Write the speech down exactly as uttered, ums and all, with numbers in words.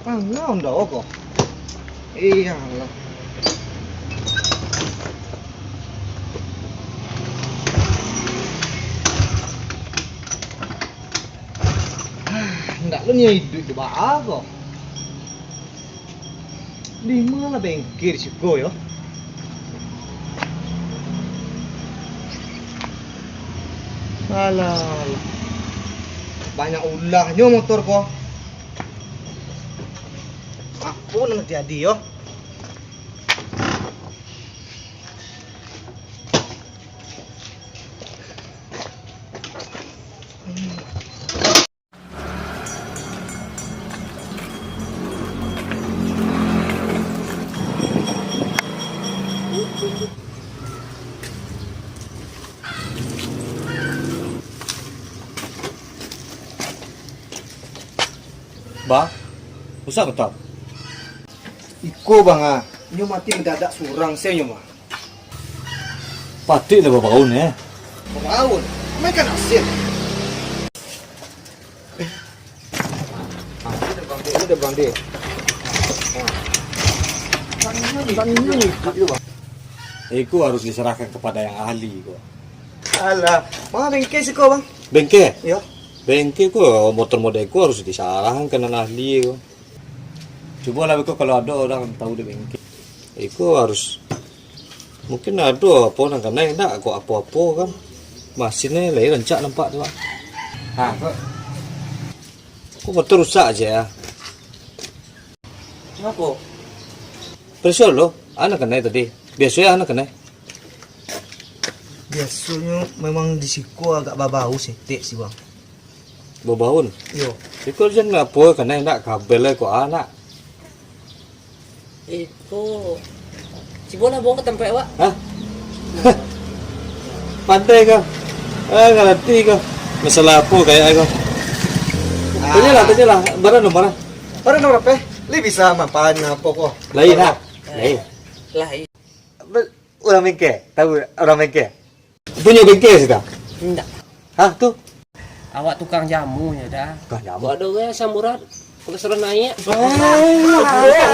Manga Honda ko? Iyolah. Ndak lo nyo iduik tu baa ko. Di ma lah bengke di siko yo? Alah, alah. Banyak ulahnyo motor ko. Apo nan tajadi yo? Bang, rusak motor? Iko, Bang, ah. Nyo mati mandadak surang se nyo, Bang. Patuik lah babaun, eh. Babaun? Main kan asin. Ini udah, Bang, dia. Ini udah, Bang, dia. Nah. Bang, ini, Bang, ini. Iko harus diserahkan kepada yang ahli ko. Alah, ma bengke siko, Bang? Bengke? Iyo. Bengke ko, motor model ko harus diserahkan ka nan ahli ko. Cubolah beko kalau ado urang tahu di bengke. Iko harus, mungkin ado apo nan kanai, ndak ko apo-apo kan. Masinnyo lai rancak nampak tu, Pak. Ha, ko. Ko motor rusak se, ah. Ngapo? Pressure lo, a nan kanai tadi. Biaso a nan kanai. Biasonyo memang di siko agak babau setek sih, Bang. Babaun? Iyo. Iko jan apo kanai, ndak kabel ko, a, ndak? Iko, cubolah bawa ka tampek awak. Hah? Pandai kau. Ah, ngarati kau. Masalah apo kayak kau? Ah. Tanyolah, tanyolah. Bara nomor, ah? Bara nomor apo? Lai bisa mapan apo ko? Lain, ah? Lain. Lain. Be-, urang bengke. Tahu urang bengke? Punyo bengke siko? Indak. Hah, tu? Awak tukang jamu nyo dah. Tukang jamu? Kok ado urang asam urat, kok suruah naiak. Eh.